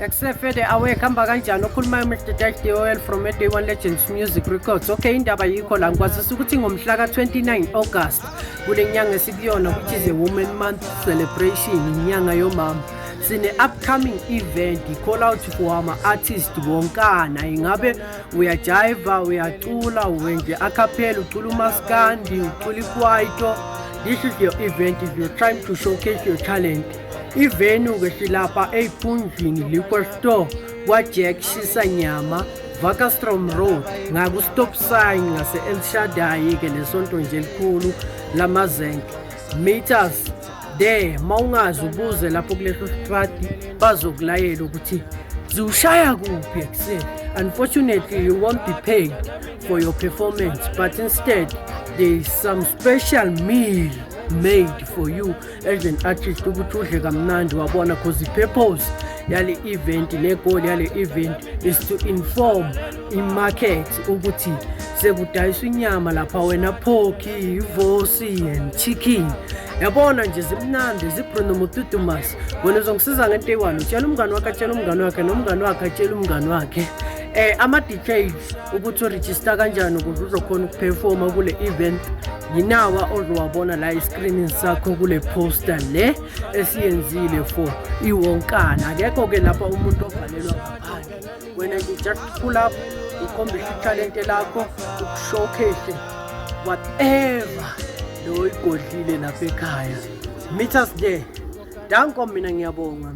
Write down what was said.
Ekusefede awake, hamba kanjani? Okhulumayo Mr Dash DOL from Day One Legends Music Records. Okay, indaba yikho la, ngikwazisa ukuthi ngomhla ka-29 August kule nyanga esikuyona, which is a Women Month celebration, inyanga yomama, sine-upcoming event, call out for ama-artist wonkana. Ingabe uyajiva, uyacula, wenze acapella, ucula umaskandi, ucula ikwaito, this is your event if you're trying to showcase your talent. I-venue-ke silapha eyiphunjini Liquor Store, kwaJack Shisa Nyama, Wakkerstroom Road, ngaku-stop sign ngase-El Shaddai-ke, lesonto nje elikhulu lamazenke. Meet us there. Mawungazi, ubuze lapho kuleso strati, bazokulayela ukuthi ziwushaya kuphi ekuseni. Unfortunately, you won't be paid for your performance, but instead there is some special meal made for you as an artist ukuthi udle kamnandi, wabona, 'cause i-purpose yale event ne-goal yale event is to inform i-market ukuthi sekudayiswa inyama lapha wena, pork, ivosi and chicken, yabona nje, zimnandi, zibruno mututumas. Wena uzongisiza ngento eyi-one: utshela umngani wakhe, atshela umngani wakhe, nomngani wakhe atshela umngani wakhe. Ama-details ukuthi u-register kanjani ukuze uzokhona ukuperforma kule event yinawa ozowabona la e-screenini sakho kule poster le esiyenzile for iwonkana. Akekho-ke lapha umuntu ovalelwa ngaphandle. Wena nje just pull up, ukhombise ithalente lakho, ukushowcase whatever lo oyigodlile lapha ekhaya. Meet us there. Danko, mina ngiyabonga.